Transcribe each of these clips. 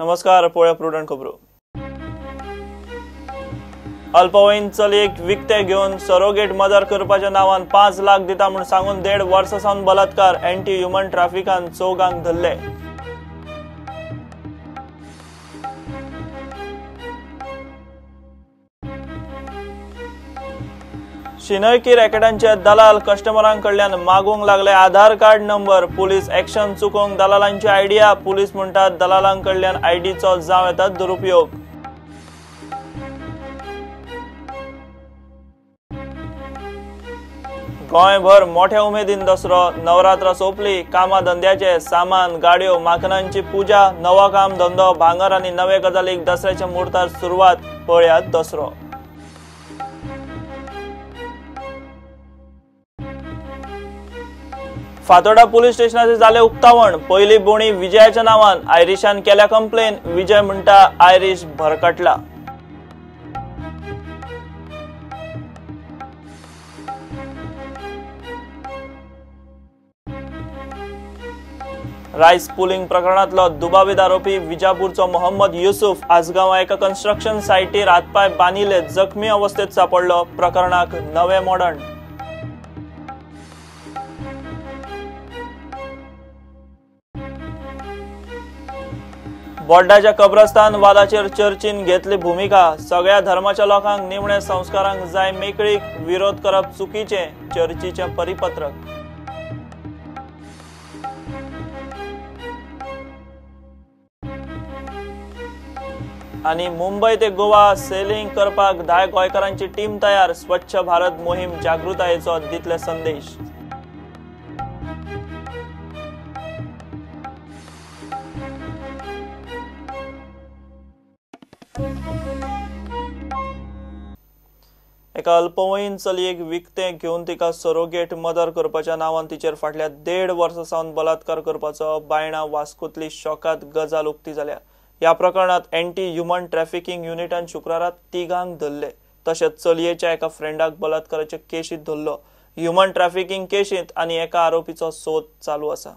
नमस्कार, पळोवया प्रुडंट खबरो. अल्पवयीन चलयेक विकते घेवन सरोगेट मदर करपाच्या नांवान 5 लाख दिता म्हूण सांगून 1.5 वर्सां सावन बलात्कार. अँटी ह्युमन ट्रॅफिकान चौगांक धरले. शिनयकी रॅकेटांचे दलाल कस्टमरां कडल्यान मागूंक लागले Aadhaar card number. Police action चुकोवंक दलालांची आयडिया. पुलीस म्हणटात दलालां कडल्यान आयडीचो जावं येता दुरुपयोग. गोंयभर मोठ्या उमेदीन दसरो. नवरात्र सोंपली. कामा धंद्याचे सामान, गाडयो, माकनांची पुजा, नवो काम धंदो, भांगर आनी नवे गजालीक दसऱ्याच्या मुहूर्तार सुरवात. पळयात दसरो. फातोर्डा पुलीस स्टेशनाचे जाले उक्तावण. पयली बोणी विजयाच्या नांवान. आयरिशान केल्या कंप्लेन. विजय म्हणटा आयरिश भरकटला. रायस पुलिंग प्रकरणातलो दुबावीत आरोपी विजापूरचो मोहम्मद युसुफ आजगांवां एका कन्स्ट्रक्शन सायटीर हातपाय बांदिल्ले जखमी अवस्थेत सापडलो. प्रकरणाक नवे मोडण. बोड्डाच्या कब्रस्तान वादाचेर चर्चीन घेतली भुमिका. सगळ्या धर्माच्या लोकांक निमणे संस्कारांक जाय मेकळीक. विरोध करप चुकीचें, चर्चीचें परिपत्रक. आनी मुंबय ते गोवा सेलिंग करपाक 10 गोंयकारांची टीम तयार. स्वच्छ भारत मोहीम जागृतायेचो दितले संदेश. एका अल्पवयीन चलयेक विकतें घेवन तिका सरोगेट मदर करपाच्या नांवान तिचेर फाटल्या 1.5 वर्सां सावन बलात्कार करपाचो बायणा वास्कोतली शॉकात गजाल उक्ती जाल्या. ह्या प्रकरणात अँटी ह्युमन ट्रॅफिकिंग युनिटान शुक्रारा 3 धरले. तशेंच चलयेच्या एका फ्रेंडाक बलात्काराचे केशीत धरलो. ह्युमन ट्रॅफिकिंग केशींत आनी एका आरोपीचो सोद चालू आसा.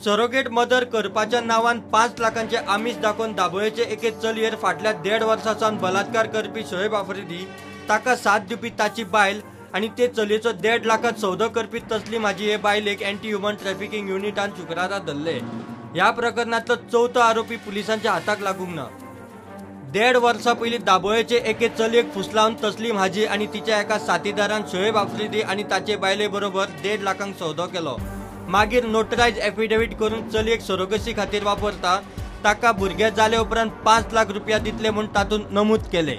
सरोगेट मदर करपाच्या नांवान 5 लाखांचे आमिष दाखोवन दाबोळेचे एके चलयेर फाटल्या 1.5 वर्सां सावन बलात्कार करपी शोएब आफ्रिदी, ताका साथ दिवपी ताची बायल आनी ते चलयेचो 1.5 लाखांत सौदो करपी तसली माझी हे बायलेक अँटी ह्युमन ट्रॅफिकिंग युनिटान शुक्रारा धरले. ह्या प्रकरणांतलो चवथो आरोपी पुलिसांच्या हाताक लागूंक ना. 1.5 वर्सां पयलीं दाबोळेचे एके चलयेक फुसलावन तस्लीम हाजी आनी तिच्या एका साथीदारान शोएब आफ्रिदी आनी ताचे बायले बरोबर 1.5 लाखांक सौदो केलो. मागीर नोटरायज एफिडेवीट करून चलयेक सरोगसी खातीर वापरता, ताका भुरगें जाले उपरांत 5 लाख रुपया दितले म्हूण तातूंत नमूद केले.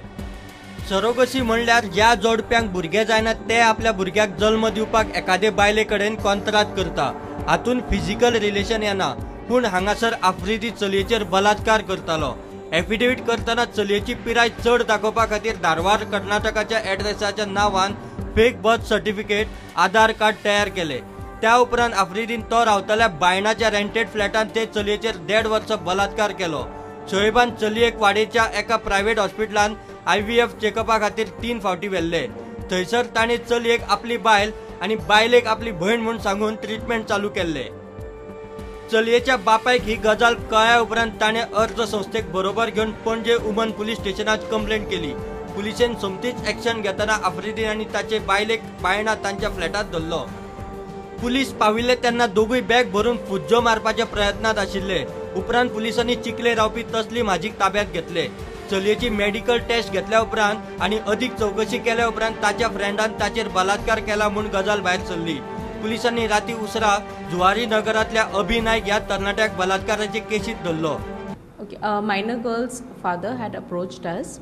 सरोगसी म्हणल्यार ज्या जोडप्यांक भुरगें जायना ते आपल्या भुरग्याक जल्म दिवपाक एखादे बायले कडेन कॉन्त्रात करता. हातूंत फिजिकल रिलेशन येना, पूण हांगासर आफ्रिदी चलयेचेर बलात्कार करतालो. एफिडेवीट करतना चलयेची पिराय चड दाखोवपा खातीर धारवाड कर्नाटकाच्या एड्रेसाच्या नांवान fake birth certificate, Aadhaar card तयार केले. त्या उपरांत आफ्रिदीन तो रावतल्या बायणाच्या रेंटेड फ्लॅटान ते चलयेचेर 1.5 वर्स बलात्कार केलो. शोएबान चलयेक वाडेच्या एका प्रायव्हेट हॉस्पिटलान IVF चेकअपा खातीर 3 फावटी व्हेल्ले. थंयसर ताणें चलयेक आपली बायल आनी बायलेक आपली भयण म्हूण सांगून ट्रिटमेंट चालू केल्ले. चलयेच्या बापायक ही गजाल कळ्ळ्या उपरांत ताणें अर्ज संस्थेक बरोबर घेवन पणजे उमन पुलीस स्टेशनात कंप्लेंट केली. पुलिशेन सोमतीच एक्शन घेतना आफ्रिदीन आनी ताचे बायलेक बायणा तांच्या फ्लॅटात धरलो. पुलीस पाविल्ले तेन्ना दोगूय बॅग भरून फुज्जो मारपाच्या प्रयत्नात आशिल्ले. उपरांत पुलिसांनी चिखले रावपी तस्लीम हाजीक ताब्यात घेतले. चलयेची मेडिकल टेस्ट घेतल्या उपरांत आनी अदीक चवकशी केल्या उपरांत ताच्या फ्रेंडान ताचेर बलात्कार केला म्हूण गजाल भायर सरली. पुलिसांनी राती उसरा जुवारी नगरांतल्या अभि नायक ह्या तरणाट्याक बलात्काराचे केशीत धरलो. Okay, a minor girl's father had approached us,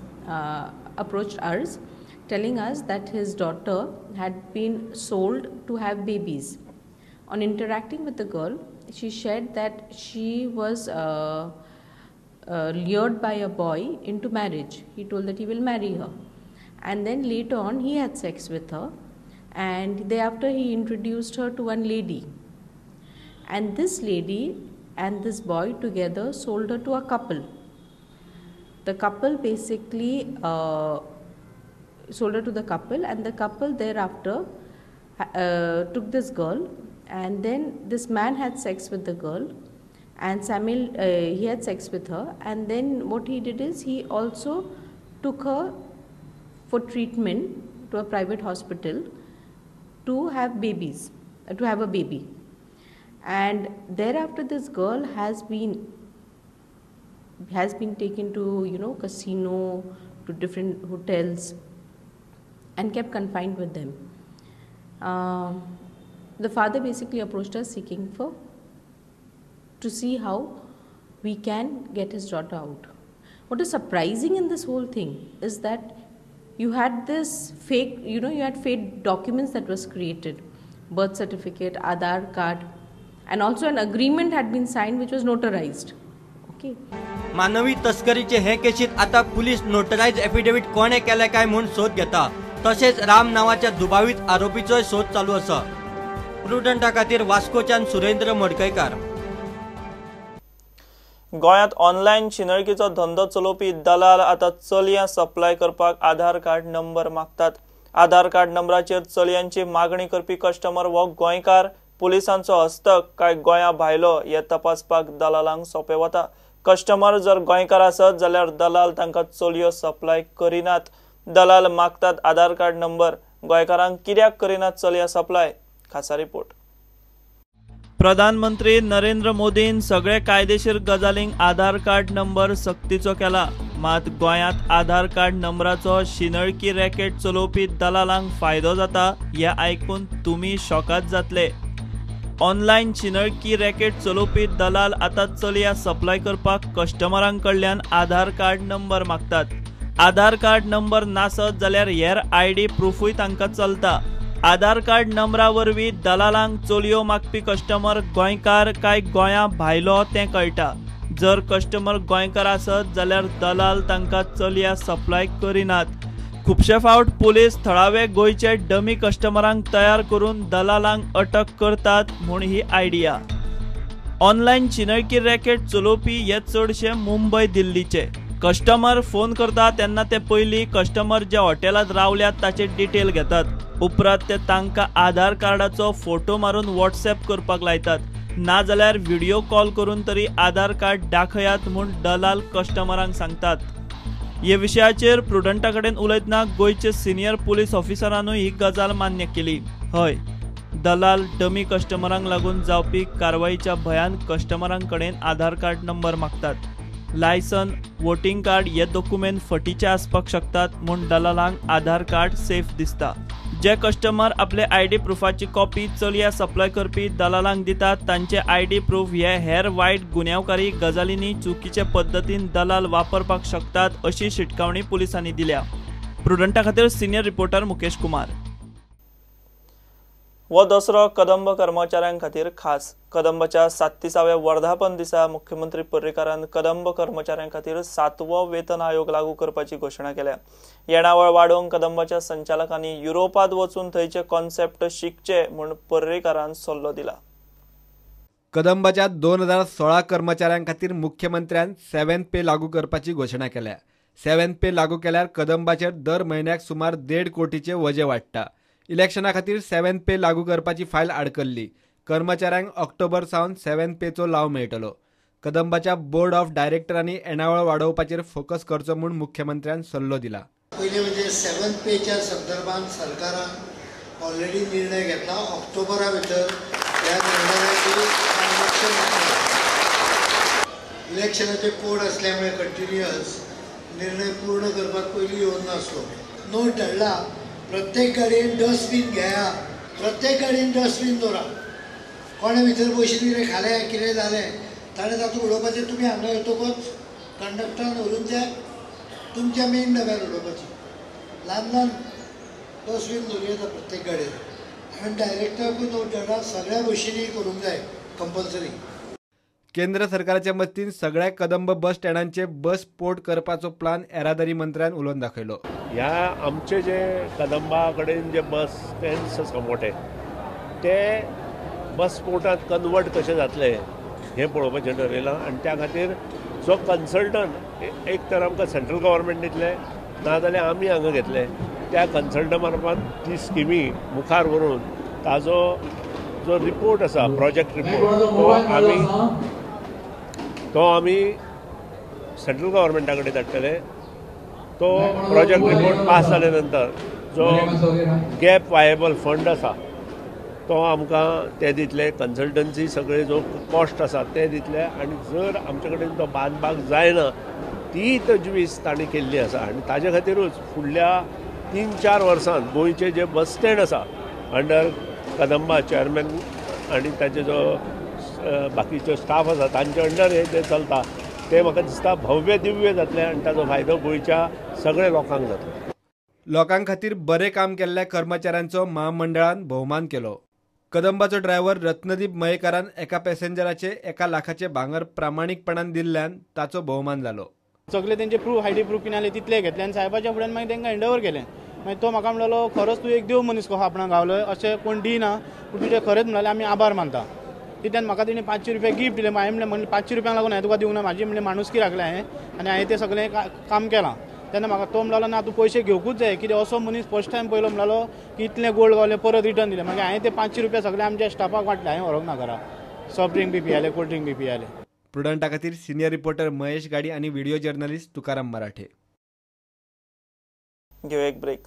telling us that his daughter had been sold to have babies. On interacting with the girl, she shared that she was lured by a boy into marriage. He told that he will marry her, and then later on he had sex with her, and thereafter he introduced her to one lady, and this lady and this boy together sold her to a couple. The couple basically sold her to the couple, and the couple thereafter took this girl, and then this man had sex with the girl, And Samuel, he had sex with her, and then what he did is he also took her for treatment to a private hospital to have babies, to have a baby. And thereafter this girl has been taken to, you know, casino, to different hotels, and kept confined with them. The father basically approached us seeking for to see how we can get his daughter out. What is surprising in this whole thing is that you had this fake, you know, you had fake documents that was created, birth certificate, Aadhaar card, and also an agreement had been signed which was notarized. Okay. मानवी तस्करीचे हे केशीत आता police notarise affidavit कोणे केले काय म्हूण सोद घेता. तशेंच राम नावाच्या दुबावीत आरोपीचोय सोद चालू आसा. प्रुडंटा खातीर वास्कोच्यान सुरेंद्र मडकयकार. गोंयांत ऑनलायन शिनळकीचो धंदो चलोवपी दलाल आतां चलयां सप्लाय करपाक आधार कार्ड नंबर मागतात. आधार कार्ड नंबराचेर चलयांची मागणी करपी कस्टमर हो गोंयकार पुलिसांचो हस्तक काय गोंया भायलो हे तपासपाक दलालांक सोंपें वता. कस्टमर जर गोंयकार आसत जाल्यार दलाल तांकां चलयो सप्लाय करिनात. दलाल मागतात आधार कार्ड नंबर. गोंयकारांक कित्याक करिनात चलयां सप्लाय? खासा रिपोर्ट. प्रधानमंत्री नरेंद्र मोदीन सगळे कायदेशीर गजालींक आधार कार्ड नंबर सक्तीचो केला. मात गोंयांत आधार कार्ड नंबराचो शिनळकी रॅकेट चलोवपी दलालांक फायदो जाता हें आयकून तुमी शॉकात जातले. ऑनलायन शिनळकी रॅकेट चलोवपी दलाल आतां चलया सप्लाय करपाक कस्टमरां कडल्यान आधार कार्ड नंबर मागतात. आधार कार्ड नंबर नासत जाल्यार हेर आयडी प्रुफूय तांकां चलता. आधार कार्ड नंबरा वरवीं दलालांक चलयो मागपी कस्टमर गोंयकार काय गोंया भायलो तें कळटा. जर कस्टमर गोंयकार आसत जाल्यार दलाल तांकां चलया सप्लाय करिनात. खुबशे फावट पुलीस थळावे गोंयचे डमी कस्टमरांक तयार करून दलालांक अटक करतात म्हूण ही आयडिया. ऑनलायन शिनळकी रॅकेट चलोवपी हे चडशे मुंबय दिल्लीचे. कस्टमर फोन करता तेन्ना ते पयलीं कस्टमर ज्या हॉटेलांत रावल्यात ताचे डिटेल घेतात. उपरांत ते तांकां आधार कार्डाचो फोटो मारून व्हॉट्सएप करपाक लायतात. नाजाल्यार व्हिडियो कॉल करून तरी आधार कार्ड दाखयात म्हूण दलाल कस्टमरांक सांगतात. हे विशयाचेर प्रुडंटा कडेन उलयतना गोंयचे सिनियर पुलीस ऑफिसरानूय ही गजाल मान्य केली. हय, दलाल डमी कस्टमरांक लागून जावपी कारवाईच्या भयान कस्टमरां कडेन आधार कार्ड नंबर मागतात. लायसन, वोटिंग कार्ड हे दोकुमेंत फटीचे आसपाक शकतात म्हूण दलालांक आधार कार्ड सेफ दिसता. जे कस्टमर आपले आयडी प्रुफाची कॉपी चलया सप्लाय करपी दलालांक दितात तांचे आयडी प्रूफ हे हेर वायट गुन्यांवकारी गजालींनी चुकीचे पद्दतीन दलाल वापरपाक शकतात अशी शिटकावणी पुलिसांनी दिल्या. प्रुडंटा खातीर सिनियर रिपोर्टर मुकेश कुमार. हो दसरो कदंब कर्मचाऱ्यां खातीर खास. कदंबाच्या 37व्या वर्धापन दिसा मुख्यमंत्री पर्रीकारान कदंब कर्मचाऱ्यां खातीर 7वो वेतन आयोग लागू करपाची घोशणा केल्या. येणावळ वाडोवंक कदंबाच्या संचालकांनी युरोपांत वचून थंयचे कॉन्सेप्ट शिकचे म्हूण पर्रीकारान सल्लो दिला. कदंबाच्या 2016 कर्मचाऱ्यां खातीर मुख्यमंत्र्यान 7th पे लागू करपाची घोशणा केल्या. 7th पे लागू केल्यार कदंबाचेर दर म्हयन्याक सुमार 1.5 कोटीचे वजें वाडटा. इलेक्शना खातीर 7th पे लागू करपाची फायल आडकल्ली. कर्मचाऱ्यांक ऑक्टोबर सावन 7th पेचो लाव मेळटलो. कदंबाच्या बोर्ड ऑफ डायरेक्टरांनी येणावळ वाडोवपाचेर फोकस करचो म्हूण मुख्यमंत्र्यान सल्लो दिला. पयलीं म्हणजे 7th पेच्या संदर्भात सरकारान ऑलरेडी निर्णय घेतला. ऑक्टोबरा भितर ह्या निर्णयाची इलेक्शनाचे कोड असल्यामुळे कंटिन्युअस निर्णय पूर्ण करपाक पयलीं येवन नासलो. नोट धाडला, प्रत्येक गाडयेन डस्टबीन घेया, प्रत्येक गाडयेन डस्टबीन दवरा. कोणे भितर बसून कितें खालें कितें जालें ताणें तातूंत उडोवपाचें. तुमी हांगा येतकच कंडक्टरान व्हरून ते तुमच्या मेन डब्यार उडोवपाचें. ल्हान ल्हान डस्टबीन दवरूं येता प्रत्येक गाडयेन. हांवें डायरेक्टराकूय नोट धाडला, सगळ्या बशींनी करूंक जाय कंपल्सरी. केंद्र सरकाराच्या मदतीन सगळ्या कदंब बस स्टँडांचे बस पोर्ट करपाचो प्लान येरादारी मंत्र्यान उलोवन दाखयलो. ह्या आमचे जे कदंबा कडेन जे बस स्टँड्स आसा मोठे ते बस पोर्टांत कन्वर्ट कशें जातले हें पळोवपाचें ठरयलां. आनी त्या खातीर जो कन्सल्टंट एक तर आमकां सेंट्रल गव्हर्मेंट दितले नाजाल्यार आमी हांगा घेतले, त्या कन्सल्टंट मार्फत ती स्किमी मुखार व्हरून ताजो जो रिपोर्ट आसा प्रोजेक्ट रिपोर्ट तो आमी तो आमी सेंट्रल गव्हर्मेंटा कडेन धाडटले. तो प्रोजेक्ट रिपोर्ट पास जाले नंतर जो गॅप वायेबल फंड आसा तो आमकां ते दितले, कन्सल्टन्सी सगळे जो कॉस्ट आसा ते दितले आनी जर आमचे कडेन तो बांदपाक जायना ती तजवीज तांणी केल्ली आसा. आनी ताजे खातीरूच फुडल्या 3-4 वर्सांत गोंयचे जे बस स्टँड आसा अंडर कदंबा चेअरमॅन आनी ताचे जो बाकीचो स्टाफ आसा तांचे अंडर हे जे चलता ते म्हाका दिसता भव्य दिव्य जातले आनी ताचो फायदो गोंयच्या सगळ्या लोकांक जातलो. लोकां खातीर बरें काम केल्ल्या कर्मचाऱ्यांचो महामंडळान भोवमान केलो. कदंबाचो ड्रायव्हर रत्नदीप मयेकारान एका पॅसेंजराचे 1 लाखाचे भांगर प्रामाणीकपणान दिल्ल्यान ताचो भोवमान जालो. सगळे तेंचे प्रूफ आयडी प्रूफ कितें आसले तितले घेतले आनी साहेबाच्या फुड्यान मागीर तांकां हँड ओवर केलें. मागीर तो म्हाका म्हणलो खरोच तूं एक देव मनीस कसो आपणाक गावलो, अशें कोण दिना, पूण तुजें खरेंच म्हणलें आमी आभार मानता. तितल्यान म्हाका तेणी 500 रुपया गिफ्ट दिले. हांवें म्हणलें 500 रुपयांक लागून हांवें तुका दिवंक ना, म्हाजी म्हणलें माणुसकी राखलें हांवें आनी हांवें तें सगळें काम केलां. तेन्ना म्हाका तो म्हणलो ना तूं पयशे घेवकूच जाय, कितें असो मनीस फर्स्ट टायम पयलो म्हणलो की इतलें गोल्ड गावलें परत रिटर्न दिलें. मागीर हांवें ते 500 रुपया सगळे आमच्या स्टाफाक वांटले, हांवें व्हरूंक ना घरा. सॉफ्ट ड्रिंक बी पियाले, कोल्ड ड्रिंक बी पियाले. प्रुडंटा खातीर सिनियर रिपोर्टर महेश गाडी आणि व्हिडिओ जर्नलिस्ट तुकाराम मराठे. घेऊ एक ब्रेक.